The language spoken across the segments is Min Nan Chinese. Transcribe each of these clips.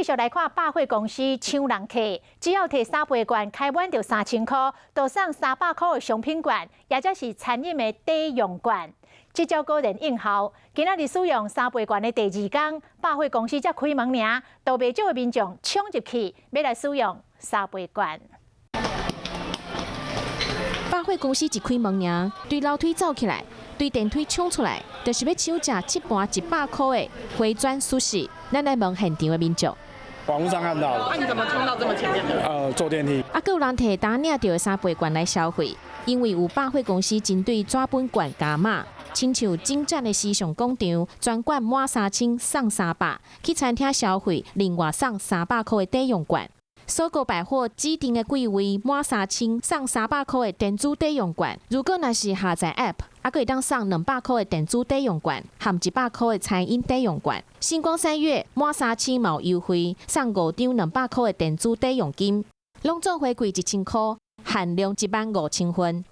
繼續來看百貨公司搶人客，只要提三倍券開滿著3000箍，就送300箍的商品券，也就是餐飲的抵用券。這招果然應效。今仔日使用三倍券的第二工，百貨公司才開門爾，都袂少的民眾衝入去，欲來使用三倍券。百貨公司一開門爾，對樓梯走起來，對電梯衝出來，就是欲搶食七盤100箍的回轉壽司。咱來問現場的民眾。網路上看到。那你怎麼衝到這麼前面的？坐電梯。啊，閣有人提當領著的三倍券來消費，因為有百貨公司針對紙本券加碼，親像精湛的時尚廣場，專館滿3000送300，去餐廳消費另外送300箍的抵用券。搜狗百貨指定的櫃位滿三千送300箍的電子抵用券，如果若是下載 App，猶閣會當送200箍的電子抵用券，含100箍的餐飲抵用券。新光三越滿三千嘛有優惠，送五張200箍的電子抵用金，攏總回饋1000箍，限量1萬5千份。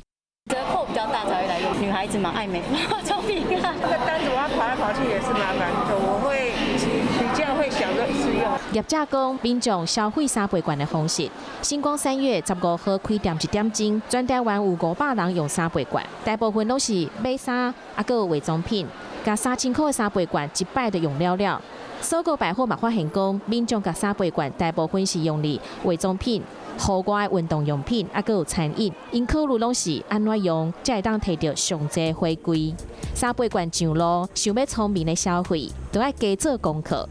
折扣比較大才會來用，女孩子嘛愛美，化妝品啊。這個單子我要跑來跑去也是麻煩，我會比較會想著一次用。業者講，民眾消費三倍券的方式，新光三越15號開店一點鐘，全台灣有500人用三倍券，大部分攏是買衫，啊，閣有化妝品，共3000箍的三倍券一擺就用了了。搜狗百貨嘛發現講，民眾共三倍券大部分是用佇化妝品、戶外運動用品，啊，閣有餐飲，𪜶考慮攏是按怎用，才會當提著上濟回饋。三倍券上路，想欲聰明的消費，都愛加做功課。